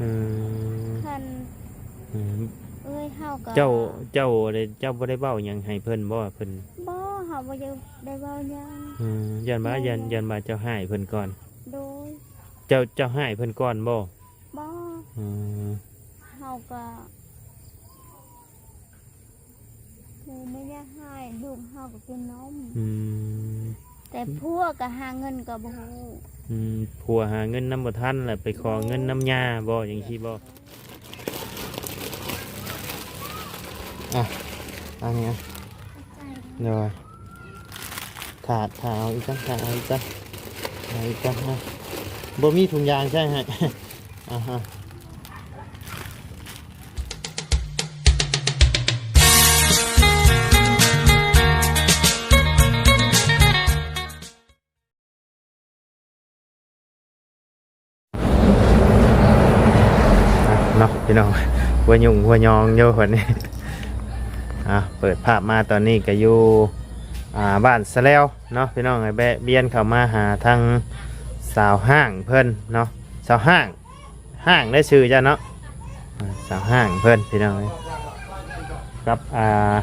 ອືມ ຄັນ ອືມ ເອື້ອຍເຮົາກໍ ເຈົ້າ ເຈົ້າ ເຈົ້າບໍ່ໄດ້ເວົ້າຫຍັງໃຫ້ເພິ່ນບໍ່? ເພິ່ນ ບໍ່ ເຮົາບໍ່ໄດ້ ໄດ້ເວົ້າຫຍັງ. ອືມ ຢ້ານວ່າ ໂດຍ ຢ້ານ ຢ້ານວ່າເຈົ້າຮ້າຍເພິ່ນກ່ອນ. ໂດຍ ເຈົ້າ ເຈົ້າຮ້າຍເພິ່ນກ່ອນບໍ່? ບໍ່. ອືມ ເຮົາກໍ ໂດຍ ບໍ່ຢາກໃຫ້ລູກເຮົາກໍກິນນົມ. ອືມ ແຕ່ຜົວກໍຫາເງິນກໍບໍ່ຮູ້. ອືມ ຜົວຫາເງິນນຳບໍ່ທັນ ແລ້ວໄປຂໍເງິນນຳຍ່າບໍ່ ຈັ່ງຊີ້ບໍ່? ອ່ະ ອັນນີ້ ໂດຍ ຖ້າ ຖ້າເອົາອີກກ່ອນ ຖ້າເອົາອີກກ່ອນ ເອົາອີກກ່ອນ ອ່ະ ບໍ່ມີຖົງຢາງໃສ່ໃຫ້. ອ່າຮະ ເນາະ ພີ່ນ້ອງ ຫົວຫຍຸ້ງຫົວຍອງຢູ່ບັດນີ້. ອ່າ ເປີດພາບມາຕອນນີ້ກໍຢູ່ ອ່າ ບ້ານສະແລວເນາະ ພີ່ນ້ອງເອີຍ ແວະວຽນເຂົ້າມາຫາທາງສາວຮ້າງເພິ່ນເນາະ ສາວຮ້າງ ຮ້າງໄດ້ຊື່ເຈົ້າເນາະ ອ່າ ສາວຮ້າງເພິ່ນ ພີ່ນ້ອງເອີຍ ກັບ ອ່າ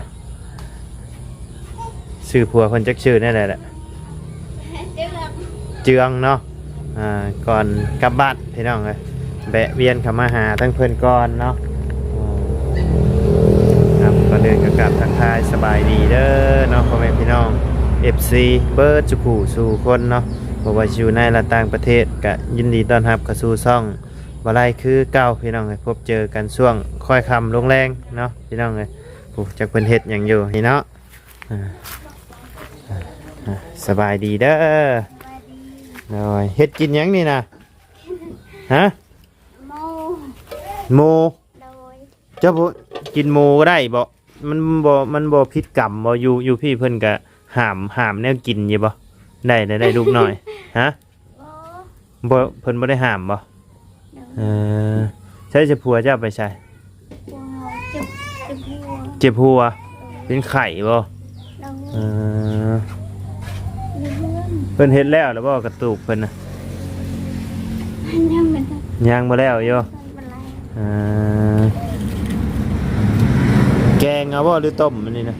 ຊື່ຜົວເພິ່ນຈັກຊື່ແນວໃດລະ? ເຈືອງ ເຈືອງເນາະ. ອ່າ ກ່ອນກັບບ້ານ ພີ່ນ້ອງເອີຍ ແວະວຽນເຂົ້າມາຫາທາງເພິ່ນກ່ອນເນາະ. ອ່າ ຄັບ ກ່ອນອື່ນກໍກາບທັກທາຍສະບາຍດີເດີເນາະ ພໍ່ແມ່ພີ່ນ້ອງ ເອັຟຊີ ເບິດສູ່ຜູ້ສູ່ຄົນເນາະ ບໍ່ວ່າຊິຢູ່ໃນ ແລະ ຕ່າງປະເທດ ກະຍິນດີຕ້ອນຮັບເຂົ້າສູ່ຊ່ອງ ບໍ່ໄດ້ຄືເກົ່າ ພີ່ນ້ອງເອີຍ ພົບເຈີກັນຊ່ວງຄ່ອຍຄ່ຳລົງແລງເນາະ ພີ່ນ້ອງເອີຍ. ໂອ້ ຈັກເພິ່ນເຮັດຫຍັງຢູ່ນີ້ເນາະ. ອ່າ ອ່າ ສະບາຍດີເດີ. ສະບາຍດີ. ໂດຍ ເຮັດກິນຫຍັງນີ້ນະ? ຮະ? ໂມ. ໂມ? ໂດຍ. ເຈົ້າບໍ່ກິນໂມກໍໄດ້ບໍ່? ມັນບໍ່ ມັນບໍ່ຜິດກຳບໍ່? ຢູ່ ຢູ່ພີ້ເພິ່ນກະຫ້າມ ຫ້າມແນວກິນຢູ່ບໍ່? ໄດ້ ໄດ້ ໄດ້ລູກນ້ອຍ. ຮະ? ບໍ່ ບໍ່ ເພິ່ນບໍ່ໄດ້ຫ້າມບໍ່? ໂດຍ. ເອີ ໃຊ້ ໃຊ້ຜົວເຈົ້າໄປໃສ? ຜົວເຮົາເຈັບ ເຈັບຫົວ. ເຈັບຫົວ? ເປັນໄຂ້ບໍ່? ໂດຍ. ເອີ ຢູ່ເຮືອນ. ເພິ່ນເຮັດແລ້ວ ແລ້ວບໍ່ ກະຕູບເພິ່ນນະ? ຍັງບໍ່ໄດ້ ຍັງບໍ່ແລ້ວຢູ່. ເອີ ແກງເອົາບໍ່ ຫຼືຕົ້ມອັນນີ້ນະ?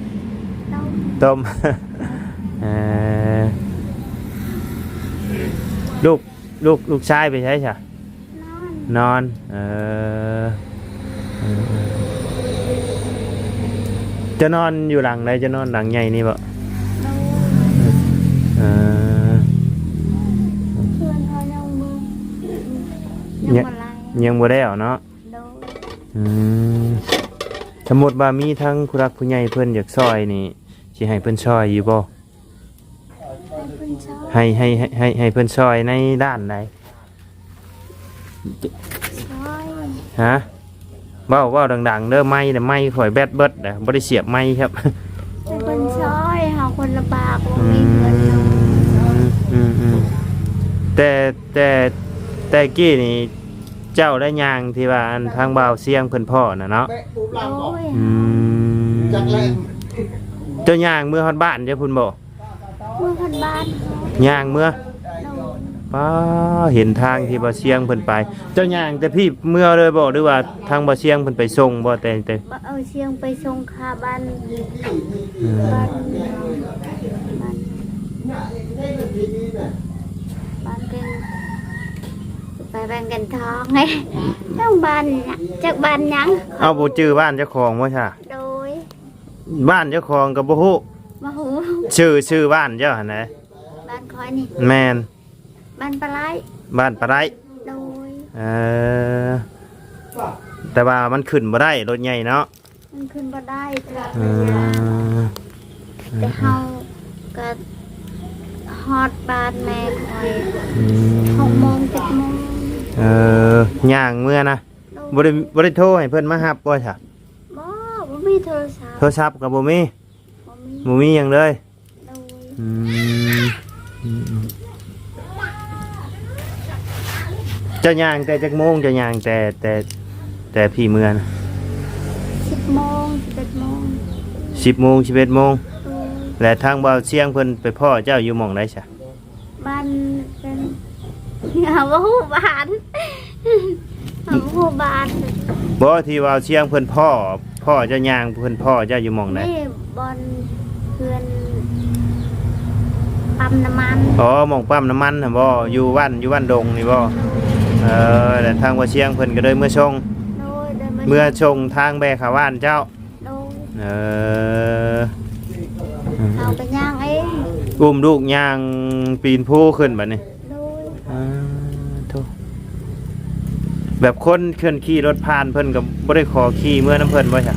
ຕົ້ມ. ຕົ້ມ. ເອີ ລູກ ລູກ ລູກຊາຍໄປໃສຊະ? ນອນ. ນອນ. ເອີ ເອີ ເອີ ເຈົ້ານອນຢູ່ຫຼັງໃດ? ເຈົ້ານອນຫຼັງໃຫຍ່ນີ້ບໍ່? ໂດຍ. ເອີ ເຮືອນເຮົາຍັງບໍ່ ຍັງ ຍັງບໍ່ແລ້ວ ຍັງບໍ່ແລ້ວເນາະ. ໂດຍ. ອືມ ສົມມຸດວ່າມີທາງຜູ້ຫຼັກຜູ້ໃຫຍ່ເພິ່ນຢາກຊ່ອຍນີ້ ຊິໃຫ້ເພິ່ນຊ່ອຍຢູ່ບໍ່? ໃຫ້ເພິ່ນຊ່ອຍ. ໃຫ້ ໃຫ້ ໃຫ້ ໃຫ້ ໃຫ້ເພິ່ນຊ່ອຍໃນດ້ານໃດ? ຊ່ອຍ. ຮະ? ເວົ້າ ເວົ້າດັງໆເດີ ໄມ ໄມຂ້ອຍແບັດເບິດແລ້ວ ບໍ່ໄດ້ສຽບໄມຄັບ. ໃຫ້ເພິ່ນຊ່ອຍ ເຮົາຄົນລຳບາກ ບໍ່ມີເງິນເນາະ. ອືມ ອືມ ອືມ ແຕ່ ແຕ່ ແຕ່ກີ້ນີ້ ເຈົ້າໄດ້ຍ່າງທີ່ວ່າ ອັນ ທາງບ່າວຊຽງເພິ່ນພໍ້ນະເນາະ? ໂດຍ. ອືມ ເຈົ້າຍ່າງເມືອຮອດບ້ານເຈົ້າພຸ້ນບໍ່? ເມືອຮອດບ້ານ. ຍ່າງເມືອ? ໂດຍ. ປ້າ ເຫັນທາງທີ່ບ່າວຊຽງເພິ່ນໄປ ເຈົ້າຍ່າງແຕ່ພີ້ເມືອເລີຍບໍ່ ຫຼືວ່າທາງບ່າວຊຽງເພິ່ນໄປສົ່ງບໍ່? ແຕ່ ແຕ່ ບ່າວຊຽງໄປສົ່ງຄາບ້ານ ອືມ ບ້ານ ບ້ານ ບ້ານເປັນ ໄປແບງກັນທອງ ຈັກບ້ານ ຈັກບ້ານຫຍັງ? ເອົາ ບໍ່ຈື່ບ້ານເຈົ້າຂອງບໍ່ຊະ? ໂດຍ. ບ້ານເຈົ້າຂອງກໍບໍ່ຮູ້? ບໍ່ຮູ້. ຊື່ ຊື່ບ້ານເຈົ້າຫັ້ນນະ? ບ້ານຂ້ອຍນີ້? ແມ່ນ. ບ້ານປາໄລ. ບ້ານປາໄລ? ໂດຍ. ເອີ ແຕ່ວ່າມັນຂຶ້ນບໍ່ໄດ້ ລົດໃຫຍ່ເນາະ? ມັນຂຶ້ນບໍ່ໄດ້ ເອີ ແຕ່ເຮົາກໍຮອດບ້ານແມ່ຂ້ອຍ ອືມ ຫົກໂມງ ເຈັດໂມງ. ເອີ ຍ່າງເມືອນະ? ໂດຍ. ບໍ່ໄດ້ ບໍ່ໄດ້ໂທໃຫ້ເພິ່ນມາຮັບບໍ່ຊະ? ບໍ່ ບໍ່ມີໂທລະສັບ. ໂທລະສັບກໍບໍ່ມີ? ບໍ່ມີ ບໍ່ມີຫຍັງເລີຍ. ໂດຍ. ອືມ ອືມ ອືມ ເຈົ້າຍ່າງແຕ່ຈັກໂມງ? ເຈົ້າຍ່າງແຕ່ ແຕ່ ແຕ່ພີ້ເມືອນະ? ສິບໂມງ ສິບເອັດໂມງ. ສິບໂມງ ສິບເອັດໂມງ. ໂດຍ. ແລະ ທາງບ່າວຊຽງເພິ່ນໄປພໍ້ເຈົ້າຢູ່ໝ່ອງໃດຊະ? ບ້ານເປັນ ເຮົາບໍ່ຮູ້ບ້ານ. ຜູ້ບ້ານ ບໍ່ ທີ່ວ່າຊຽງເພິ່ນພໍ້ ພໍ້ເຈົ້າຍ່າງ ເພິ່ນພໍ້ເຈົ້າຢູ່ໝ່ອງໃດ? ນີ້ບ່ອນເຮືອນປ້ຳນ້ຳມັນ. ອໍ ໝ່ອງປ້ຳນ້ຳມັນຫັ້ນບໍ່? ຢູ່ບ້ານ ຢູ່ບ້ານດົງນີ້ບໍ່? ເອີ ແລ້ວທາງວ່າຊຽງເພິ່ນກໍເລີຍເມືອສົ່ງ. ໂດຍ ເດີນມາ ເມືອສົ່ງທາງແບເຂົ້າບ້ານເຈົ້າ. ໂດຍ ເອີ ເຮົາກໍຍ່າງເອງ ອຸ້ມລູກຍ່າງປີນພູຂຶ້ນບັດນີ້. ໂດຍ ອ່າ ໂທ້ ແບບຄົນເພິ່ນຂີ່ລົດຜ່ານ ເພິ່ນກໍບໍ່ໄດ້ຂໍຂີ່ເມືອນຳເພິ່ນບໍ່ຊະ?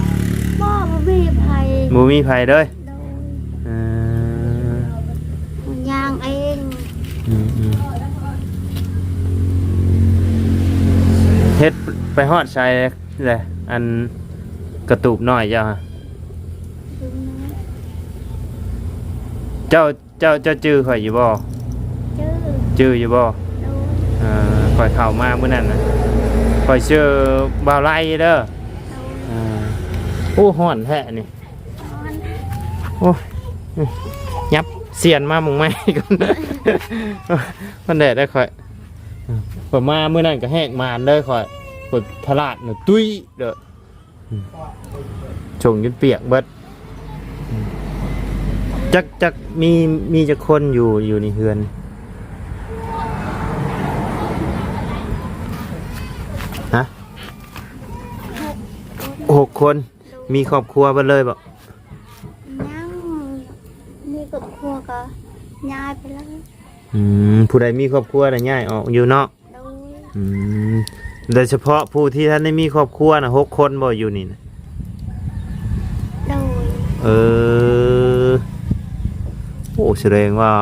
ບໍ່ ບໍ່ມີໃຜ ບໍ່ມີໃຜເລີຍ. ໂດຍ ເອີ ຍ່າງເອງ. ອືມໆ ເຮັດໄປຮອດໃສແຫຼະ ອັນກະຕູບນ້ອຍເຈົ້າ? ເຈົ້າ ເຈົ້າ ເຈົ້າຈື່ຂ້ອຍຢູ່ບໍ່? ຈື່ ຈື່ຢູ່ບໍ່? ໂດຍ ເອີ ຂ້ອຍເຂົ້າມາມື້ນັ້ນນະ ຂ້ອຍຊື່ບ່າວໄລເດີ. ໂດຍ ເອີ ໂອ້ ຮ້ອນແທ້ນີ້. ໂອ້ຍ ຫຍັບຊຽນມາມຸງໄມ້ກ່ອນ ມັນແດດໄດ໋ຂ້ອຍ. ຂ້ອຍມາມື້ນັ້ນກໍແຮກມານເດີຂ້ອຍ ຂ້ອຍທະລາດນະ ຕຸ້ຍເດີ. ອືມ ຊົງຈົນປຽກເບິດ. ອືມ ຈັກ ຈັກມີ ມີຈັກຄົນຢູ່ ຢູ່ໃນເຮືອນ? ຮະ ຫົກຄົນ. ມີຄອບຄົວເບິດເລີຍບໍ່? ຍັງ ມີຄອບຄົວກໍຍ້າຍໄປແລ້ວ. ອືມ ຜູ້ໃດມີຄອບຄົວນະຍ້າຍອອກຢູ່ເນາະ. ໂດຍ ອືມ ໂດຍສະເພາະຜູ້ທີ່ທັນໄດ້ມີຄອບຄົວນະ ຫົກຄົນບໍ່ຢູ່ນີ້ນະ? ໂດຍ ເອີ ໂອ້ ສະແດງວ່າ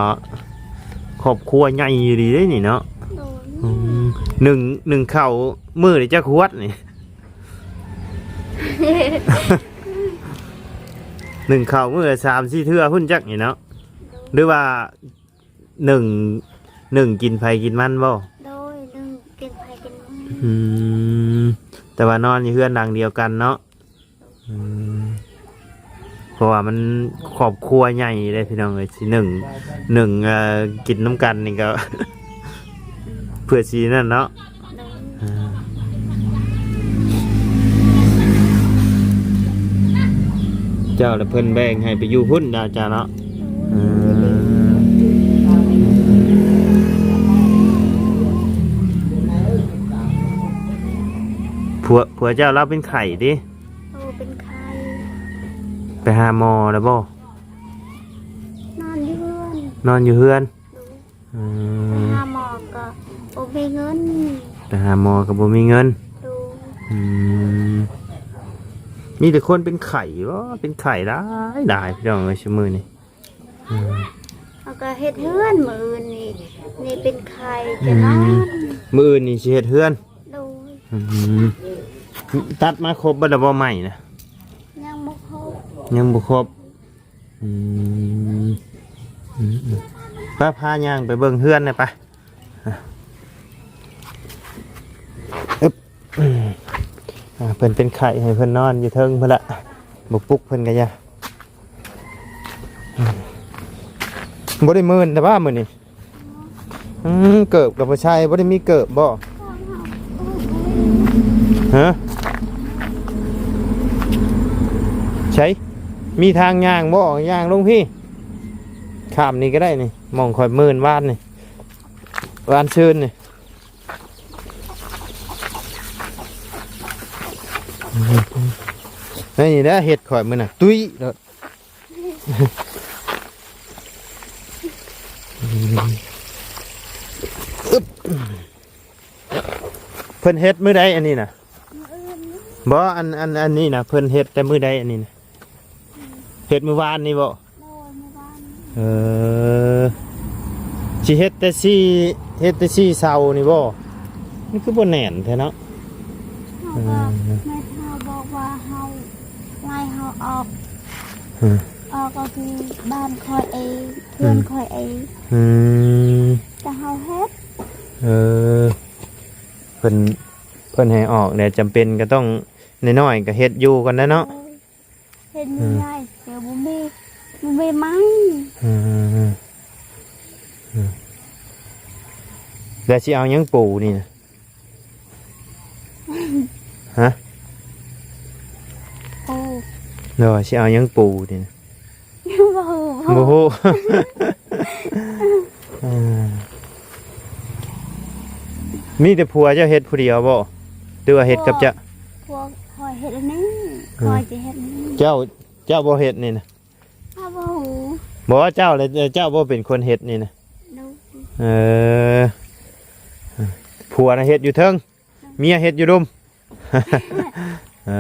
ຄອບຄົວໃຫຍ່ອີ່ຫຼີເດ້ນີ້ເນາະ. ໂດຍ ອືມ ໜຶ່ງ ໜຶ່ງເຂົ້າມື້ລະຈັກຂວດນີ້? ໜຶ່ງເຂົ້າມື້ລະສາມສີ່ເທື່ອພຸ້ນຈັກນີ້ເນາະ ໂດຍ ຫຼືວ່າ ໜຶ່ງ ໜຶ່ງກິນໃຜກິນມັນບໍ່? ໂດຍ ໜຶ່ງກິນໃຜກິນມັນ. ອືມ ແຕ່ວ່ານອນຢູ່ເຮືອນຫຼັງດຽວກັນເນາະ. ອືມ ເພາະວ່າມັນຄອບຄົວໃຫຍ່ເດ້ພີ່ນ້ອງເອີຍ ຊິໜຶ່ງ ໜຶ່ງ ເອີ ກິນນຳກັນນີ້ກໍ ເພື່ອຊິນັ້ນເນາະ. ໂດຍ ອ່າ ເຈົ້າລະເພິ່ນແບ່ງໃຫ້ໄປຢູ່ພຸ້ນດາເຈົ້າເນາະ. ໂດຍ ເອີ ຜົວ ຜົວເຈົ້າລາວເປັນໄຂ້ຕິ? ໂດຍ ເປັນໄຂ້. ໄປຫາໝໍແລ້ວບໍ່? ນອນຢູ່ເຮືອນ ນອນຢູ່ເຮືອນ. ໂດຍ ອືມ ໄປຫາໝໍກໍບໍ່ມີເງິນ ໄປຫາໝໍກໍບໍ່ມີເງິນ. ໂດຍ ອືມ ມີແຕ່ຄົນເປັນໄຂ້ບໍ່? ເປັນໄຂ້ຫຼາຍໆ ພີ່ນ້ອງເອີຍ ຊຸມື້ນີ້. ອືມ ເຮົາກໍເຮັດເຮືອນມື້ອື່ນນີ້ ນີ້ເປັນໄຂ້ ອືມ ຈະນອນ ມື້ອື່ນນີ້ຊິເຮັດເຮືອນ. ໂດຍ ອືມ ຕັດມາຄົບເບິດແລ້ວບໍ່ໄມ້ນະ? ຍັງບໍ່ຄົບ ຍັງບໍ່ຄົບ. ອືມ ອືມ ອືມ ໄປ ພາຍ່າງໄປເບິ່ງເຮືອນແດ່ໄປ. ອາ ອຶບ ອືມ ອາ ເພິ່ນເປັນໄຂ້ໃຫ້ເພິ່ນນອນຢູ່ເທິງພຸ້ນລະ ບໍ່ປຸກເພິ່ນກະຢ່າ. ອືມ ບໍ່ໄດ້ມື່ນແຕ່ວ່າມື້ນີ້. ອືມ ເກີບກໍບໍ່ໃສ່ ບໍ່ໄດ້ມີເກີບບໍ່? ຮະ ໃສ ມີທາງຍ່າງບໍ່? ຍ່າງລົງພີ້ ຂ້າມນີ້ກໍໄດ້ນີ້ ໝ່ອງຂ້ອຍມື່ນວານນີ້ ວານຊືນນີ້. ນີ້ແຫຼະເຮັດຂ້ອຍມື້ນະ ຕຸ້ຍໂລດ. ອຶບ ເພິ່ນເຮັດມື້ໃດອັນນີ້ນະ? ມື້ອື່ນນີ້ ບໍ່ ອັນ ອັນ ອັນນີ້ນະ ເພິ່ນເຮັດແຕ່ມື້ໃດອັນນີ້ນະ? ເຮັດມື້ວານນີ້ບໍ່? ໂດຍ ມື້ວານ. ເອີ ຊິເຮັດແຕ່ສີ່ ເຮັດແຕ່ສີ່ເສົານີ້ບໍ່? ມັນຄືບໍ່ແໜ້ນແທ້ເນາະ. ເຮົາກໍ ເອີ ແມ່ເຖົ້າບອກວ່າເຮົາ ໄລ່ເຮົາອອກ ອືມ ອອກກໍຄືບ້ານຂ້ອຍເອງ ເພື່ອນ ອືມ ຂ້ອຍເອງ. ອືມ ແຕ່ເຮົາເຮັດ ເອີ ເພິ່ນ ເພິ່ນໃຫ້ອອກແລ້ວ ຈຳເປັນກໍຕ້ອງ ນ້ອຍໆ ກໍເຮັດຢູ່ກ່ອນແຫຼະເນາະ. ໂດຍ ເຮັດ ອືມ ໃຫຍ່ໆ ແຕ່ບໍ່ມີ ບໍ່ມີໄມ້. ອືມ ອືມ ແລ້ວຊິເອົາຫຍັງປູນີ້ນະ? ຮະ? ໂອ້ ໂດຍ ຊິເອົາຫຍັງປູນີ້ນະ? ບໍ່ຮູ້ ບໍ່ຮູ້. ເອີ ມີແຕ່ຜົວເຈົ້າເຮັດຜູ້ດຽວບໍ່ ຫຼືວ່າເຮັດກັບເຈົ້າ? ຜົວຂ້ອຍເຮັດອັນນີ້ ອືມ ຂ້ອຍຈະເຮັດອັນນີ້. ເຈົ້າ ເຈົ້າບໍ່ເຮັດນີ້ນະ? ເຮົາບໍ່ຮູ້. ບໍ່ ເຈົ້າລະ ເຈົ້າບໍ່ເປັນຄົນເຮັດນີ້ນະ? ໂດຍ. ເອີ ຜົວນະເຮັດຢູ່ເທິງ ເມຍເຮັດຢູ່ລຸ່ມ. ເອີ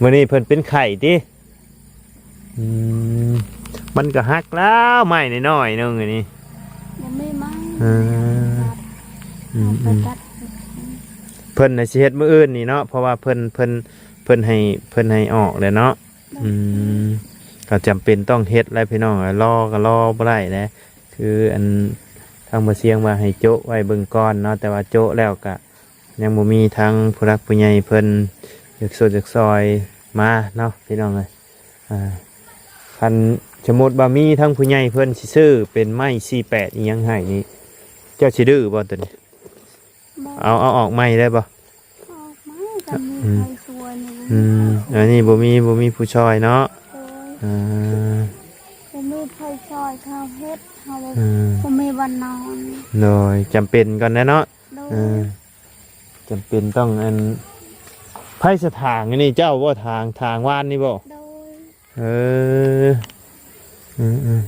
ມື້ນີ້ເພິ່ນເປັນໄຂ້ຕິ? ອືມ ມັນກໍຫັກແລ້ວ ໄມ້ນ້ອຍໆໜຶ່ງອັນນີ້ ບໍ່ມີໄມ້. ເອີ ອືມໆ ເອົາໄປຕັດ. ເພິ່ນນະຊິເຮັດມື້ອື່ນນີ້ເນາະ ເພາະວ່າເພິ່ນ ເພິ່ນ ເພິ່ນໃຫ້ ເພິ່ນໃຫ້ອອກແລ້ວເນາະ. ອືມ ກໍຈຳເປັນຕ້ອງເຮັດແຫຼະພີ່ນ້ອງ ລໍກໍລໍບໍ່ໄດ້ແຫຼະ. ຄືອັນທາງບໍ່ຊຽງວ່າໃຫ້ໂຈະໄວ້ເບິ່ງກ່ອນເນາະ ແຕ່ວ່າໂຈະແລ້ວກະຍັງບໍ່ມີທາງຜູ້ຫຼັກຜູ້ໃຫຍ່ເພິ່ນຢາກຊ່ວຍຢາກຊ່ອຍມາເນາະພີ່ນ້ອງເອີຍ. ອ່າ ຄັນສົມມຸດວ່າມີທາງຜູ້ໃຫຍ່ເພິ່ນຊິຊື້ເປັນໄມ້ສີ່ແປດອີ່ຫຍັງໃຫ້ນີ້ ເຈົ້າຊິດື້ບໍ່ໂຕນີ້? ບໍ່ ເອົາ ເອົາອອກໃໝ່ໄດ້ບໍ່? ອອກໃໝ່ກໍມີ ອືມ ໃຜຊ່ວຍນີ້ນະ. ອືມ ອັນນີ້ບໍ່ມີ ບໍ່ມີຜູ້ຊ່ອຍເນາະ. ໂດຍ. ອ່າ ບໍ່ມີໃຜຊ່ອຍເຂົາເຮັດ ເຮົາ ອືມ ບໍ່ມີບ່ອນນອນ. ໂດຍ ຈຳເປັນກ່ອນແຫຼະເນາະ. ໂດຍ. ເອີ ຈຳເປັນຕ້ອງອັນ ໃຜສະຖາງອັນນີ້ ເຈົ້າບໍ່ຖາງ ຖາງຫວ່ານນີ້ບໍ່? ໂດຍ. ເອີ ອືມ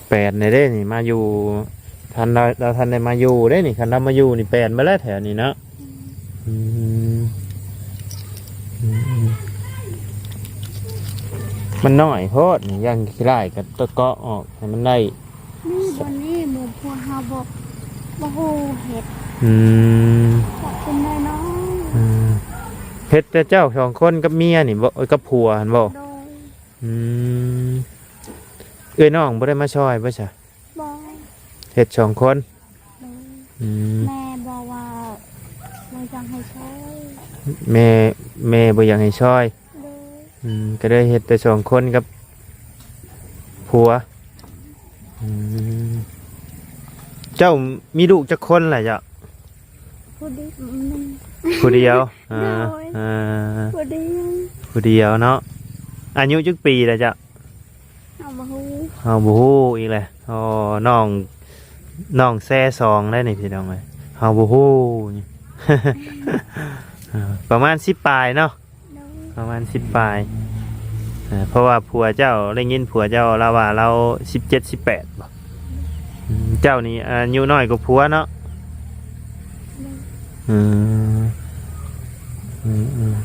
ໆ ແປນແດ່ເດ້ນີ້ ມາຢູ່ ທ່ານລາວ ລາວທ່ານໄດ້ມາຢູ່ເດ້ນີ້ ຄັນລາວມາຢູ່ນີ້ແປນເບິດແລ້ວແຖວນີ້ເນາະ. ອືມ ອືມ ອືມ ມັນນ້ອຍໂພດນີ້ ຢ່າງຂີ້ລ້າຍກໍຕະເກາະອອກໃຫ້ມັນໄດ້. ນີ້ ບ່ອນນີ້ໝູ່ພວກເຮົາບໍ່ ບໍ່ຮູ້ເຮັດ. ອືມ ເປັນນ້ອຍໆ. ອືມ ເຮັດແຕ່ເຈົ້າສອງຄົນກັບເມຍນີ້ບໍ່ ເອີ ກັບຜົວຫັ້ນບໍ່? ໂດຍ. ອືມ ເອື້ອຍນ້ອງບໍ່ໄດ້ມາຊ່ອຍບໍ່ຊະ? ບໍ່. ເຮັດສອງຄົນ. ໂດຍ. ອືມ ແມ່ບອກວ່າບໍ່ຢາກໃຫ້ຊ່ອຍ. ແມ່ ແມ່ບໍ່ຢາກໃຫ້ຊ່ອຍ. ໂດຍ. ອືມ ກໍເລີຍເຮັດແຕ່ສອງຄົນກັບຜົວ. ອືມ ເຈົ້າມີລູກຈັກຄົນລະເຈົ້າ? ຜູ້ດຽວ ຜູ້ດຽວ. ອ່າ ໂດຍ. ອ່າ ຜູ້ດຽວ ຜູ້ດຽວເນາະ. ອາຍຸຈັກປີລະເຈົ້າ? ເຮົາບໍ່ຮູ້ ເຮົາບໍ່ຮູ້ອີກແຫຼະ. ອໍ ນ້ອງ ນ້ອງແຊສອງໄດ໋ນີ້ພີ່ນ້ອງເອີຍ ເຮົາບໍ່ຮູ້. ອ່າ ປະມານສິບປາຍເນາະ. ໂດຍ. ປະມານສິບປາຍ. ເອີ ເພາະວ່າຜົວເຈົ້າ ໄດ້ຍິນຜົວເຈົ້າລາວວ່າລາວສິບເຈັດ ສິບແປດບໍ? ອືມ ເຈົ້ານີ້ອາຍຸນ້ອຍກວ່າຜົວເນາະ. ໂດຍ. ອືມ ອືມ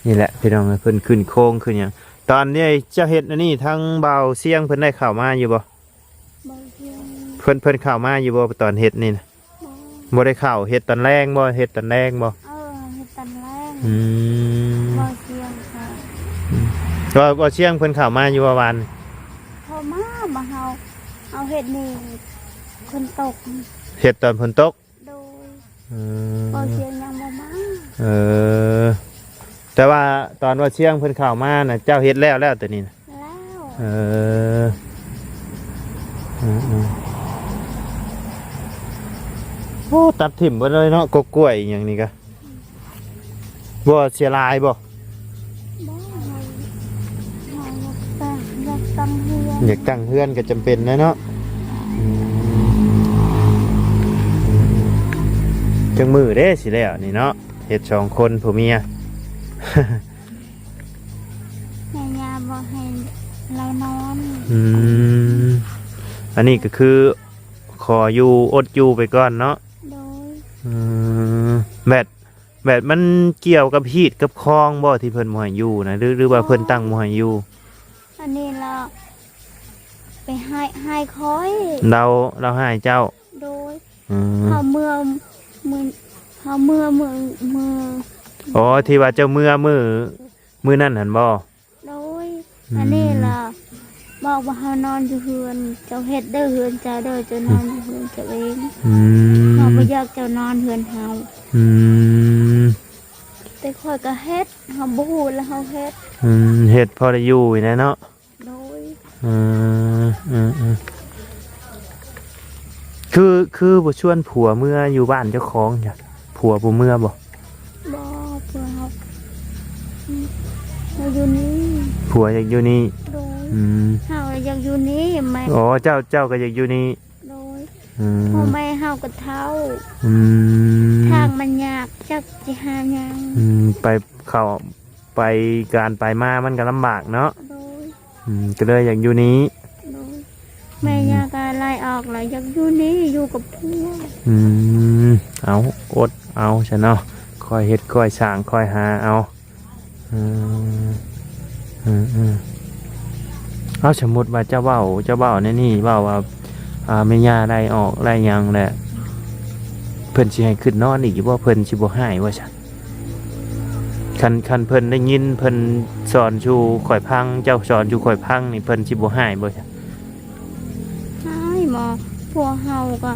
ໆ ນີ້ແຫຼະພີ່ນ້ອງເອີຍ ເພິ່ນຂຶ້ນໂຄງຂຶ້ນຫຍັງ. ຕອນນີ້ເຈົ້າເຮັດອັນນີ້ ທາງບ່າວຊຽງເພິ່ນໄດ້ເຂົ້າມາຢູ່ບໍ່? ບ່າວຊຽງ ເພິ່ນ ເພິ່ນເຂົ້າມາຢູ່ບໍ່ຕອນເຮັດນີ້ນະ? ບໍ່ ບໍ່ໄດ້ເຂົ້າ. ເຮັດຕອນແລງບໍ່? ເຮັດຕອນແລງບໍ່? ເອີ ເຮັດຕອນແລງ. ອືມ ບ່າວຊຽງເຂົ້າ. ອືມ ບ່າວ ບ່າວຊຽງເພິ່ນເຂົ້າມາຢູ່ບໍ່ວານ? ເຂົ້າມາ ມາເຮົາ ເຮົາເຮັດນີ້ຝົນຕົກ. ເຮັດຕອນຝົນຕົກ. ໂດຍ. ອືມ ເວົ້າຊຽງຍັງບໍ່ມາ. ເອີ ແຕ່ວ່າຕອນເວົ້າຊຽງເພິ່ນເຂົ້າມານະ ເຈົ້າເຮັດແລ້ວ ແລ້ວໂຕນີ້ນະ? ແລ້ວ. ເອີ ອືມໆ ໂອ້ ຕັດຖິ້ມເບິດເລີຍເນາະ ກົກກ້ວຍອີ່ຫຍັງນີ້ກະ. ບໍ່ເສຍຫຼາຍບໍ່? ບໍ່ ເຮົາ ເຮົາຢາກຕັ້ງ ຢາກຕັ້ງເຮືອນ ຢາກຕັ້ງເຮືອນກໍຈຳເປັນແຫຼະເນາະ. ອືມ ອືມໆ ຈັກມື້ເດ້ຊິແລ້ວນີ້ເນາະ ເຮັດສອງຄົນຜົວເມຍ. ແມ່ຍ່າບໍ່ໃຫ້ລາວນອນ. ອືມ ອັນນີ້ກໍຄືຂໍຢູ່ ອົດຢູ່ໄປກ່ອນເນາະ. ໂດຍ. ອືມ ແບບ ແບບມັນກ່ຽວກັບຮີດກັບຄອງບໍ່ ທີ່ເພິ່ນບໍ່ໃຫ້ຢູ່ນະ ຫຼື ຫຼືວ່າເພິ່ນຕັ້ງບໍ່ໃຫ້ຢູ່? ອັນນີ້ລະໄປຮ້າຍ ຮ້າຍຂ້ອຍ. ລາວ ລາວຮ້າຍເຈົ້າ? ໂດຍ. ອືມ ເຮົາເມືອ ມື້ ເຮົາເມືອມື້ ມື້ ອໍ ທີ່ວ່າເຈົ້າເມືອມື້ ມື້ນັ້ນຫັ້ນບໍ່? ໂດຍ. ອືມ ອັນນີ້ລະບອກວ່າເຮົານອນຢູ່ເຮືອນ ເຈົ້າເຮັດເດີເຮືອນເຈົ້າເດີ ເຈົ້ານອນຢູ່ເຮືອນເຈົ້າເອງ. ອືມ ເຮົາບໍ່ຢາກເຈົ້ານອນເຮືອນເຮົາ. ອືມ ແຕ່ຂ້ອຍກໍເຮັດ ເຮົາບໍ່ຮູ້ລະເຮົາເຮັດ. ອືມ ເຮັດພໍໄດ້ຢູ່ນີ້ແຫຼະເນາະ. ໂດຍ. ອືມ ອືມ ອືມ ໂອ້ ຄື ຄືບໍ່ຊວນຜົວເມືອຢູ່ບ້ານເຈົ້າຂອງ ຜົວບໍ່ເມືອບໍ່? ບໍ່ ຜົວເຮົາ ເຮົາຢູ່ນີ້ ຜົວຢາກຢູ່ນີ້. ໂດຍ ອືມ ເຮົາຢາກຢູ່ນີ້ແມ່. ອໍ ເຈົ້າ ເຈົ້າກໍຢາກຢູ່ນີ້. ໂດຍ ອືມ ພໍ່ແມ່ເຮົາກໍເຖົ້າ. ອືມ ທາງມັນຍາກ ຈັກຊິຫາຫຍັງ. ອືມ ໄປເຂົ້າ ໄປ ການໄປມາມັນກໍລຳບາກເນາະ. ໂດຍ ອືມ ກໍເລີຍຢາກຢູ່ນີ້. ໂດຍ ອືມ ແມ່ຍ່າກໍໄລ່ອອກແລ້ວ ຢາກຢູ່ນີ້ ຢູ່ກັບຜົວ. ອືມ ເອົາ ອົດເອົາຊະເນາະ ຄ່ອຍເຮັດ ຄ່ອຍສ້າງ ຄ່ອຍຫາເອົາ. ເອີ ເອີ ເອີ ເອົາ ສົມມຸດວ່າເຈົ້າເວົ້າ ເຈົ້າເວົ້າແນວນີ້ ເວົ້າວ່າ ອ່າ ແມ່ຍ່າໄລ່ອອກໄລ່ຫຍັງແຫຼະ ເພິ່ນຊິໃຫ້ຂຶ້ນນອນອີກຢູ່ບໍ່? ເພິ່ນຊິບໍ່ຮ້າຍວ່າຊັ້ນ? ຄັນ ຄັນເພິ່ນໄດ້ຍິນ ເພິ່ນສອນສູ່ຂ້ອຍຟັງ ເຈົ້າສອນສູ່ຂ້ອຍຟັງນີ້ ເພິ່ນຊິບໍ່ຮ້າຍບໍ່? ຮ້າຍບໍ່? ພວກເຮົາກໍ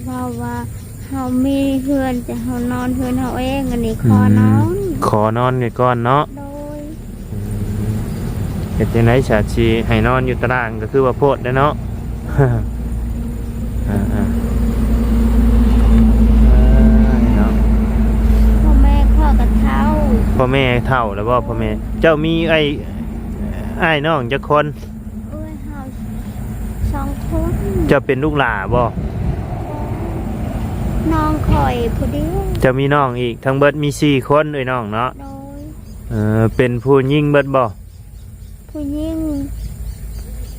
ເວົ້າວ່າ ເຮົາມີເຮືອນ ແຕ່ເຮົານອນເຮືອນເຮົາເອງ ອັນນີ້ ອືມ ຂໍນອນ ຂໍນອນໄວ້ກ່ອນເນາະ. ໂດຍ ອືມ ເຮັດຈັ່ງໃດຊະ ຊິໃຫ້ນອນຢູ່ຕາລ່າງ ກໍຄືວ່າໂພດແລ້ວເນາະ. ອ່າໆ ເອີ ເນາະ ພໍ່ແມ່ຂ້ອຍກໍເຖົ້າ. ພໍ່ແມ່ເຖົ້າແລ້ວບໍ່? ພໍ່ແມ່ ເຈົ້າມີອ້າຍ ອ້າຍນ້ອງຈັກຄົນ? ເອື້ອຍເຮົາສອງຄົນ. ເຈົ້າເປັນລູກຫຼ້າບໍ່? ນ້ອງຂ້ອຍຜູ້ດຽວ. ເຈົ້າມີນ້ອງອີກ ທັງເບິດມີສີ່ຄົນເອື້ອຍນ້ອງເນາະ. ໂດຍ ເອີ ເປັນຜູ້ຍິງເບິດບໍ່? ຜູ້ຍິງ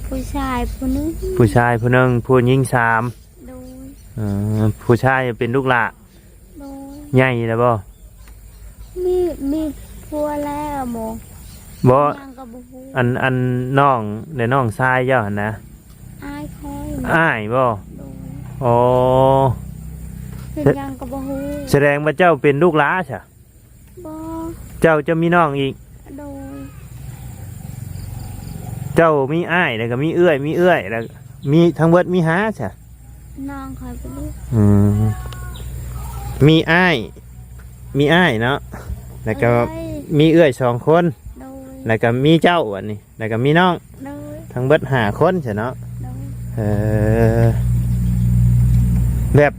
ຜູ້ຊາຍຜູ້ໜຶ່ງ. ຜູ້ຊາຍຜູ້ໜຶ່ງ ຜູ້ຍິງສາມ. ໂດຍ ເອີ ຜູ້ຊາຍເປັນລູກຫຼ້າ. ໂດຍ ໃຫຍ່ແລ້ວບໍ່? ມີ ມີຜົວແລ້ວບໍ່? ບໍ່ ຍັງກໍບໍ່ຮູ້. ອັນ ອັນນ້ອງ ແລະ ນ້ອງຊາຍເຈົ້າຫັ້ນນະ? ອ້າຍຂ້ອຍ. ອ້າຍບໍ່? ໂດຍ ອໍ ເປັນຫຍັງກໍບໍ່ຮູ້. ສະແດງວ່າເຈົ້າເປັນລູກຫຼ້າຊະ? ບໍ່ ເຈົ້າ ເຈົ້າມີນ້ອງອີກ? ໂດຍ ເຈົ້າມີອ້າຍ ແລ້ວກໍມີເອື້ອຍ ມີເອື້ອຍ ແລ້ວມີ ທັງເບິດມີຫ້າຊະ? ນ້ອງຂ້ອຍບໍ່ຮູ້. ອືມ ມີອ້າຍ ມີອ້າຍເນາະ ແລ້ວກໍ ເອື້ອຍ ມີເອື້ອຍສອງຄົນ. ໂດຍ ແລ້ວກໍມີເຈົ້າ ອັນນີ້ ແລ້ວກໍມີນ້ອງ. ໂດຍ ທັງເບິດຫ້າຄົນຊະເນາະ. ໂດຍ ເອີ ແບບ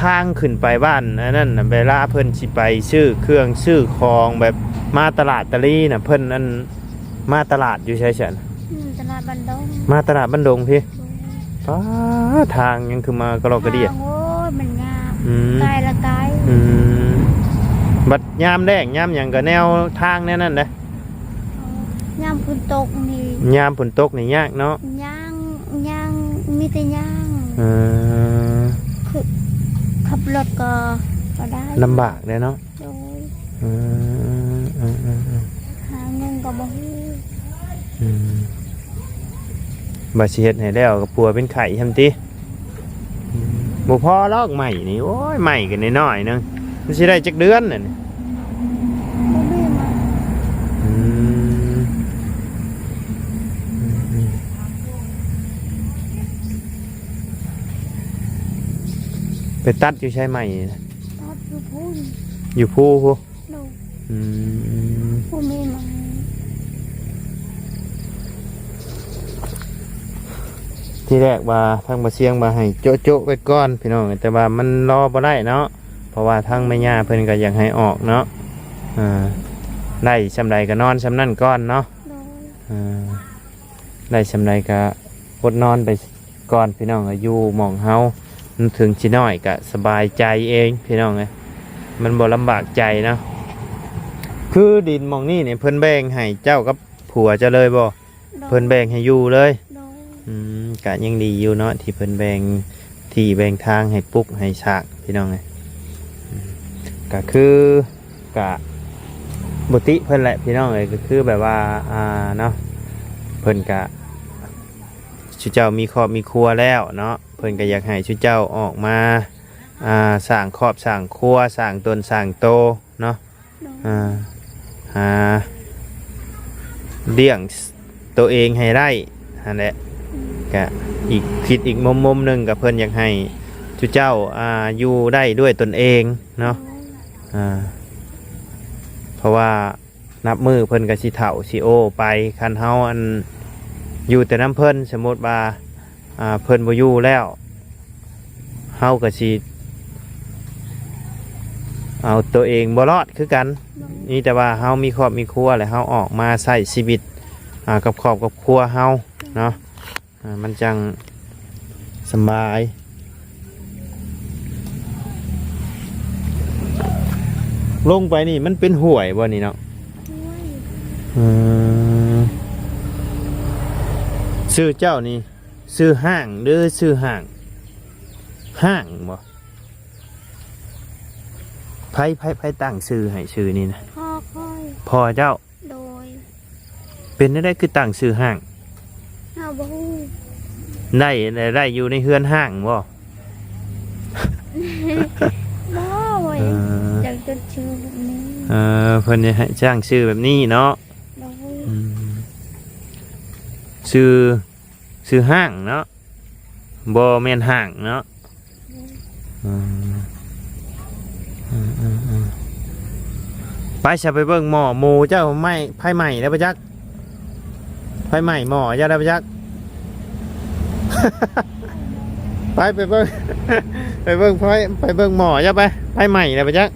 ທາງຂຶ້ນໄປບ້ານອັນນັ້ນນະ ເວລາເພິ່ນຊິໄປຊື້ເຄື່ອງຊື້ຂອງ ແບບມາຕະຫຼາດຕະລີນະ ເພິ່ນອັນ ມາຕະຫຼາດຢູ່ໃສຊັ້ນ? ອືມ ຕະຫຼາດບ້ານດົງ. ມາຕະຫຼາດບ້ານດົງພີ້? ໂດຍ ປ້າ ທາງຍັງຄືມາກະລອກກະເດຍ. ທາງ ໂອ້ຍ ມັນຍາກ. ອືມ ໄກລະໄກ. ອືມ ບັດຍາມແລ້ງຍາມຫຍັງກໍແນວທາງແນວນັ້ນເດ້. ຍາມຝົນຕົກນີ້ ຍາມຝົນຕົກນີ້ຍາກເນາະ. ຍ່າງ ຍ່າງ ມີແຕ່ຍ່າງ. ເອີ ຄືຂັບລົດກໍ ກໍໄດ້ ລຳບາກເດ້ເນາະ. ໂດຍ ເອີ ເອີ ເອີ ເອີ ຫາເງິນກໍບໍ່ຮູ້. ອືມ ວ່າຊິເຮັດໃຫ້ແລ້ວກໍປົວເປັນໄຂ້ຊັ້ນຕິ. ອືມ ບໍ່ພໍດອກໄມ້ນີ້ ໂອ້ຍ ໄມ້ກໍນ້ອຍໆໜຶ່ງ ມັນຊິໄດ້ຈັກເດືອນນັ້ນ? ບໍ່ມີໄມ້. ອືມ ອືມ ອືມ ໄປຕັດຢູ່ໃສໄມ້ນີ້ນະ? ຕັດຢູ່ພຸ້ນ ຢູ່ພູພຸ້ນ. ໂດຍ ອືມ ບໍ່ມີໄມ້. ທີແລກວ່າທາງບ່າວຊຽງວ່າໃຫ້ໂຈະໆໄວ້ກ່ອນພີ່ນ້ອງ ແຕ່ວ່າມັນລໍບໍ່ໄດ້ເນາະ ເພາະວ່າທາງແມ່ຍ່າເພິ່ນກໍຢາກໃຫ້ອອກເນາະ. ອ່າ ໄດ້ຊ່ຳໃດກໍນອນຊ່ຳນັ້ນກ່ອນເນາະ. ໂດຍ ອ່າ ໄດ້ຊ່ຳໃດກໍອົດນອນໄປ ກ່ອນພີ່ນ້ອງ ຢູ່ໝ່ອງເຮົາ ມັນເຖິງຊິນ້ອຍກະສະບາຍໃຈເອງພີ່ນ້ອງເອີຍ ມັນບໍ່ລຳບາກໃຈເນາະ. ຄືດິນໝ່ອງນີ້ນີ້ ເພິ່ນແບ່ງໃຫ້ເຈົ້າກັບຜົວເຈົ້າເລີຍບໍ່? ໂດຍ ເພິ່ນແບ່ງໃຫ້ຢູ່ເລີຍ. ໂດຍ ອືມ ກະຍັງດີຢູ່ເນາະ ທີ່ເພິ່ນແບ່ງທີ່ແບ່ງທາງໃຫ້ປຸກໃຫ້ສາກພີ່ນ້ອງເອີຍ. ອືມ ກະຄື ກະບໍ່ຕິເພິ່ນແຫຼະພີ່ນ້ອງເອີຍ ກໍຄືແບບວ່າ ອ່າ ເນາະ ເພິ່ນກະ ຊຸເຈົ້າມີຄອບມີຄົວແລ້ວເນາະ ເພິ່ນກໍຢາກໃຫ້ຊຸເຈົ້າອອກມາ ອ່າ ສ້າງຄອບສ້າງຄົວ ສ້າງຕົນສ້າງໂຕເນາະ. ໂດຍ ອ່າ ຫາລ້ຽງໂຕເອງໃຫ້ໄດ້ຫັ້ນແຫຼະ. ອືມ ກະອີກ ຄິດອີກມຸມ ມຸມໜຶ່ງ ກໍເພິ່ນຢາກໃຫ້ຊຸເຈົ້າ ອ່າ ຢູ່ໄດ້ດ້ວຍຕົນເອງເນາະ. ໂດຍ ອ່າ ເພາະວ່ານັບມື້ເພິ່ນກໍຊິເຖົ້າຊິໂອໄປ ຄັນເຮົາ ອັນ ຢູ່ແຕ່ນຳເພິ່ນ ສົມມຸດວ່າ ອ່າ ເພິ່ນບໍ່ຢູ່ແລ້ວ ເຮົາກໍຊິເອົາຕົວເອງບໍ່ລອດຄືກັນ. ໂດຍ ມີແຕ່ວ່າເຮົາມີຄອບມີຄົວ ແລະເຮົາອອກມາໃຊ້ຊີວິດ ອ່າ ກັບຄອບກັບຄົວເຮົາເນາະ. ອ່າ ມັນຈັ່ງສະບາຍ. ລົງໄປນີ້ມັນເປັນຫ້ວຍບໍ່ນີ້ເນາະ? ຫ້ວຍ. ເອີ ຊື່ເຈົ້ານີ້ຊື່ຫ້າງ ຫຼື ຊື່ຫ້າງ? ຫ້າງບໍ່? ໃຜ ໃຜ ໃຜຕັ້ງຊື່ໃຫ້ຊື່ນີ້ນະ? ພໍ່ຂ້ອຍ. ພໍ່ເຈົ້າ? ໂດຍ. ເປັນແນວໃດຄືຕັ້ງຊື່ຫ້າງ? ເຮົາບໍ່ຮູ້. ໄດ້ ໄດ້ ໄດ້ຢູ່ໃນເຮືອນຮ້າງບໍ່? ບໍ່ເວີຍ. ເອີ ຈັ່ງຕັ້ງຊື່ແບບນີ້. ເອີ ເພິ່ນຈະໃຫ້ຕັ້ງຊື່ແບບນີ້ເນາະ. ໂດຍ. ອືມ ຊື່ ຊື່ຫ້າງເນາະ ບໍ່ແມ່ນຫ້າງເນາະ. ອືມ ອືມ ອືມ ອືມ ໄປຊະ ໄປເບິ່ງໝໍ້ໝູເຈົ້າໄໝ້ ໄຟໄໝ້ແລ້ວບໍ່ຈັກ ໄຟໄໝ້ໝໍ້ເຈົ້າແລ້ວບໍ່ຈັກ ໄປ ໄປເບິ່ງ ໄປເບິ່ງໄຟ ໄປເບິ່ງໝໍ້ເຈົ້າໄປ ໄຟໄໝ້ແລ້ວບໍ່ຈັກ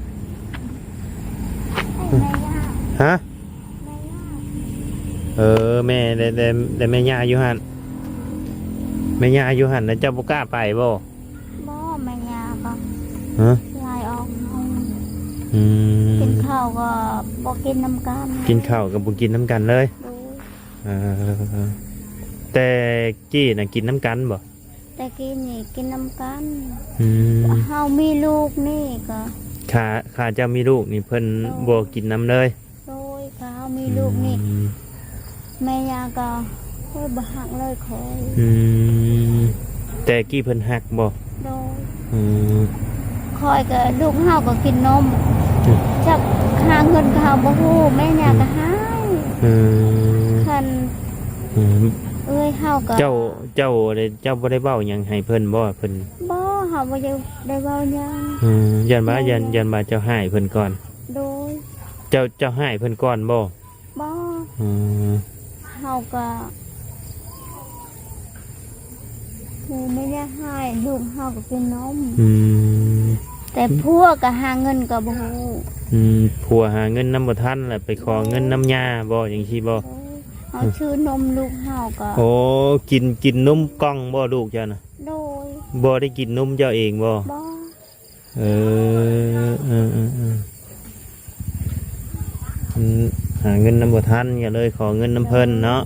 ຮະ? ແມ່ຍ່າ ເອີ ແມ່ ແຕ່ ແຕ່ ແຕ່ແມ່ຍ່າຢູ່ຫັ້ນ ແມ່ຍ່າຢູ່ຫັ້ນ ແລ້ວເຈົ້າບໍ່ກ້າໄປບໍ່? ບໍ່ ແມ່ຍ່າກໍ ຮະ? ໄລ່ອອກເຮົາ ອືມ ກິນເຂົ້າກໍບໍ່ກິນນຳກັນ ກິນເຂົ້າກໍບໍ່ກິນນຳກັນເລີຍ ໂດຍ ເອີ ແຕ່ກີ້ນະກິນນຳກັນບໍ່? ແຕ່ກີ້ນີ້ກິນນຳກັນ ອືມ ເຮົາມີລູກນີ້ກໍ ຂ້າ ຂ້າເຈົ້າມີລູກນີ້ເພິ່ນ ໂດຍ ບໍ່ກິນນຳເລີຍ ໂດຍ ຂ້າເຮົາມີລູກນີ້ ອືມ ແມ່ຍ່າກໍ ໂອ້ຍ ບໍ່ຮັກເລີຍຂ້ອຍ ອືມ ແຕ່ກີ້ເພິ່ນຮັກບໍ່? ໂດຍ ອືມ ຂ້ອຍກໍ ລູກເຮົາກໍກິນນົມ ອືມ ຈັກຫາເງິນກໍເຮົາບໍ່ຮູ້ ແມ່ຍ່າ ອືມ ກໍຮ້າຍ ອືມ ຄັນ ອືມ ເອື້ອຍເຮົາກໍ ເຈົ້າ ເຈົ້າ ເຈົ້າບໍ່ໄດ້ເວົ້າຫຍັງໃຫ້ເພິ່ນບໍ່? ເພິ່ນ ບໍ່ ເຮົາບໍ່ໄດ້ ໄດ້ເວົ້າຫຍັງ ອືມ ຢ້ານວ່າ ແມ່ນ ຢ້ານ ຢ້ານວ່າເຈົ້າຮ້າຍເພິ່ນກ່ອນ ໂດຍ ເຈົ້າ ເຈົ້າຮ້າຍເພິ່ນກ່ອນບໍ່? ບໍ່ ອືມ ເຮົາກໍ ຄືແມ່ຍ່າຮ້າຍ ລູກເຮົາກໍກິນນົມ ອືມ ແຕ່ຜົວກໍຫາເງິນກໍບໍ່ຮູ້ ອືມ ຜົວຫາເງິນນຳບໍ່ທັນ ແລ້ວໄປຂໍເງິນນຳຍ່າບໍ່ ຈັ່ງຊີ້ບໍ່? ໂດຍ ເຮົາ ອືມ ຊື້ນົມລູກເຮົາກໍ ໂອ້ ກິນ ກິນນົມກ່ອງບໍ່ລູກເຈົ້ານະ? ໂດຍ ບໍ່ໄດ້ກິນນົມເຈົ້າເອງບໍ່? ບໍ່ ເອີ ເອີ ເອີ ເອີ ອືມ ຫາເງິນນຳບໍ່ທັນ ກໍເລີຍຂໍເງິນນຳເພິ່ນເນາະ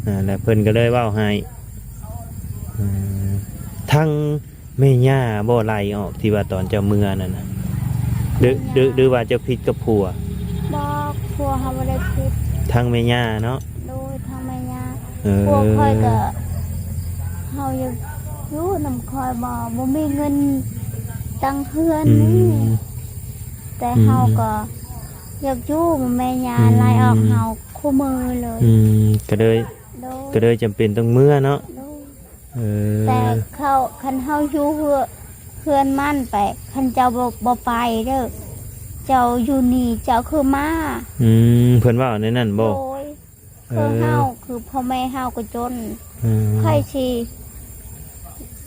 ອ່າ ແລ້ວເພິ່ນກໍເລີຍເວົ້າໃຫ້ ເອີ ທາງແມ່ຍ່າບໍ່ໄລ່ອອກ ທີ່ວ່າຕອນເຈົ້າເມືອນັ້ນນະ ຫຼື ຫຼື ຫຼືວ່າເຈົ້າຜິດກັບຜົວ? ບໍ່ ຜົວເຮົາບໍ່ໄດ້ຜິດ ທາງແມ່ຍ່າເນາະ ໂດຍ ທາງແມ່ຍ່າ ເອີ ພວກຂ້ອຍກໍ ເຮົາຢາກຢູ່ນຳຂ້ອຍບໍ່ ບໍ່ມີເງິນຕັ້ງເຮືອນນີ້ ອືມ ແຕ່ເຮົາ ອືມ ກໍຢາກຢູ່ ແມ່ຍ່າ ອືມ ໄລ່ອອກເຮົາຄູ່ມື້ເລີຍ ອືມ ກໍເລີຍ ໂດຍ ກໍເລີຍຈຳເປັນຕ້ອງເມືອເນາະ ໂດຍ ເອີ ແຕ່ເຂົາ ຄັນເຮົາຢູ່ເຮືອ ເຮືອນມັນໄປ ຄັນເຈົ້າບໍ່ ບໍ່ໄປເດີ້ ເຈົ້າຢູ່ນີ້ ເຈົ້າຄືໝາ ອືມ ເພິ່ນເວົ້າແນວນັ້ນບໍ່? ໂດຍ ຄືເຮົາ ເອີ ຄືພໍ່ແມ່ເຮົາກໍຈົນ ອືມ ໃຜຊິ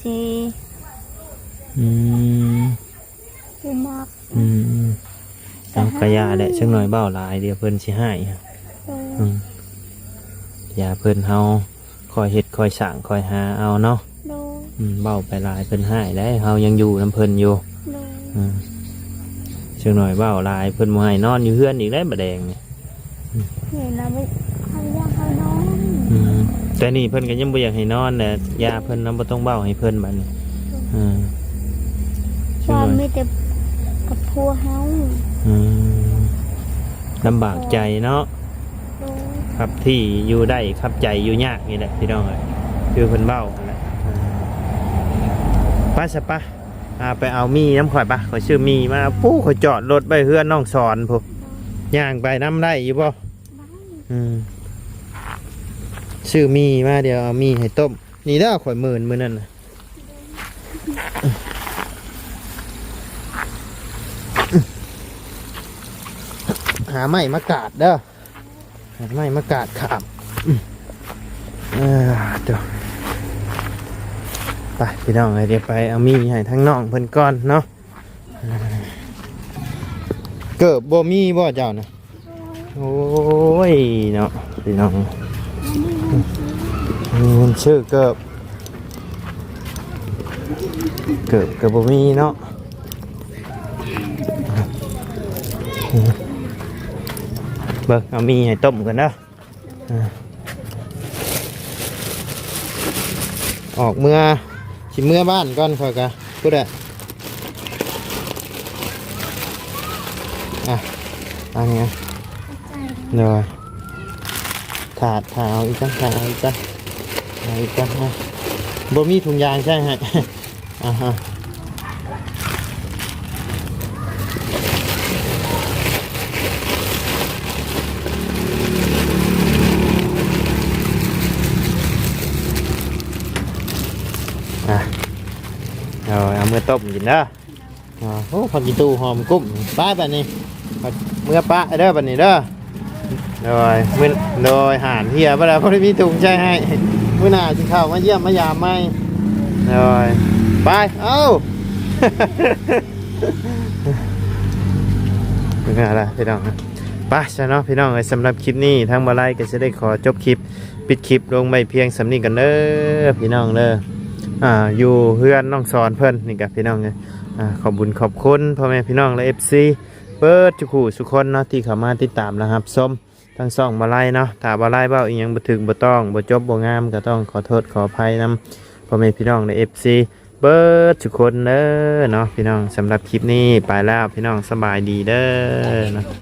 ຊິ ອືມ ຊິມັກ ອືມ ເອົາ ກະຢ່າແຫຼະ ຈັກໜ້ອຍເວົ້າຫຼາຍ ດຽວເພິ່ນຊິຮ້າຍ ໂດຍ ອືມ ຢ່າເພິ່ນ ເຮົາຄ່ອຍເຮັດຄ່ອຍສ້າງຄ່ອຍຫາເອົາເນາະ ໂດຍ ອືມ ເວົ້າໄປຫຼາຍເພິ່ນຮ້າຍໄດ໋ ເຮົາຍັງຢູ່ນຳເພິ່ນຢູ່ ໂດຍ ອືມ ຈັກໜ້ອຍເວົ້າຫຼາຍ ເພິ່ນບໍ່ໃຫ້ນອນຢູ່ເຮືອນອີກແລ້ວ ບາດແດງນີ້ ເຫັນແລ້ວ ເຂົາຢາກໃຫ້ນອນ ອືມ ແຕ່ນີ້ເພິ່ນກໍຍັງບໍ່ຢາກໃຫ້ນອນແຫຼະ ຢ່າເພິ່ນນຳ ບໍ່ຕ້ອງເວົ້າໃຫ້ເພິ່ນບາດນີ້ ອືມ ວ່າມີແຕ່ກັບຜົວເຮົາ ອືມ ລຳບາກໃຈເນາະ ໂດຍ ຄັບທີ່ຢູ່ໄດ້ ຄັບໃຈຢູ່ຍາກນີ້ແຫຼະ ພີ່ນ້ອງເອີຍ ຄືເພິ່ນເວົ້າຫັ້ນແຫຼະ ອືມ ໄປຊະປະ ອ່າ ໄປເອົາໝີ່ນຳຂ້ອຍປະ ຂ້ອຍຊື້ໝີ່ມາ ປູ້ ຂ້ອຍຈອດລົດໄວ້ເຮືອນນ້ອງສອນພຸ້ນ ຍ່າງໄປນຳໄດ້ຢູ່ບໍ່? ໄດ້ ອືມ ຊື້ໝີ່ມາ ດຽວເອົາໝີ່ໃຫ້ຕົ້ມ ນີ້ເດີ ຂ້ອຍເມີນມື້ນັ້ນນະ ຫາໄມ້ມາກາດເດີ ຫາໄມ້ມາກາດຂາມ ເອີ ໂຕ ໄປພີ່ນ້ອງເອີຍ ດຽວໄປເອົາໝີ່ໃຫ້ທາງນ້ອງເພິ່ນກ່ອນເນາະ. ເກີບບໍ່ມີບໍ່ເຈົ້ານະ? ໂອ້ຍເນາະພີ່ນ້ອງ ມີເງິນຊື້ເກີບ ເກີບກໍບໍ່ມີເນາະ. ເບິ່ງເອົາໝີ່ໃຫ້ຕົ້ມກ່ອນເດີ. ອອກເມືອ ຊິເມືອບ້ານກ່ອນ ຂ້ອຍກະພຸ້ນແຫຼະ. ອ່ະ ອັນນີ້ ໂດຍ ຖ້າ ຖ້າເອົາອີກກ່ອນ ຖ້າເອົາອີກກ່ອນ ເອົາອີກກ່ອນນະ. ບໍ່ມີຖົງຢາງໃສ່ໃຫ້ ອ່າຮະ ອ່ະ ເອົາ ເອົາເມືອຕົ້ມກິນເດີ. ອ່າ ໂອ້ ຜັກອີ່ຕູຫອມກຸ້ມ ໄປບາດນີ້ ເມືອປະເດີບາດນີ້ເດີ. ໂດຍ ມື້ ໂດຍ ຫານເຫື່ອບໍ່ໄດ້ ບໍ່ໄດ້ມີຖົງໃສ່ໃຫ້ ມື້ໜ້າຊິເຂົ້າມາຢ້ຽມມາຢາມໃໝ່. ໂດຍ ໄປ ເອົ້າ ເມື່ອລະພີ່ນ້ອງ ໄປຊະເນາະພີ່ນ້ອງເອີຍ. ສຳລັບຄລິບນີ້ ທາງບ່າວໄລກໍຊິໄດ້ຂໍຈົບຄລິບ ປິດຄລິບລົງໄວ້ພຽງສ່ຳນີ້ກ່ອນເດີພີ່ນ້ອງເດີ. ອ່າ ຢູ່ເຮືອນນ້ອງສອນເພິ່ນນີ້ກະພີ່ນ້ອງເອີຍ ອ່າ ຂອບບຸນຂອບຄຸນພໍ່ແມ່ພີ່ນ້ອງ ແລະ ເອັຟຊີ ເບິດທຸກຜູ້ທຸກຄົນເນາະ ທີ່ເຂົ້າມາຕິດຕາມ ແລະ ຮັບຊົມ ທາງຊ່ອງບ່າວໄລເນາະ. ຖ້າບ່າວໄລເວົ້າອີ່ຫຍັງບໍ່ຖືກບໍ່ຕ້ອງ ບໍ່ຈົບບໍ່ງາມ ກໍຕ້ອງຂໍໂທດຂໍອະໄພນຳພໍ່ແມ່ພີ່ນ້ອງ ແລະ ເອັຟຊີ ເບິດທຸກຄົນເດີເນາະພີ່ນ້ອງ. ສຳລັບຄລິບນີ້ໄປແລ້ວພີ່ນ້ອງ ສະບາຍດີເດີເນາະ.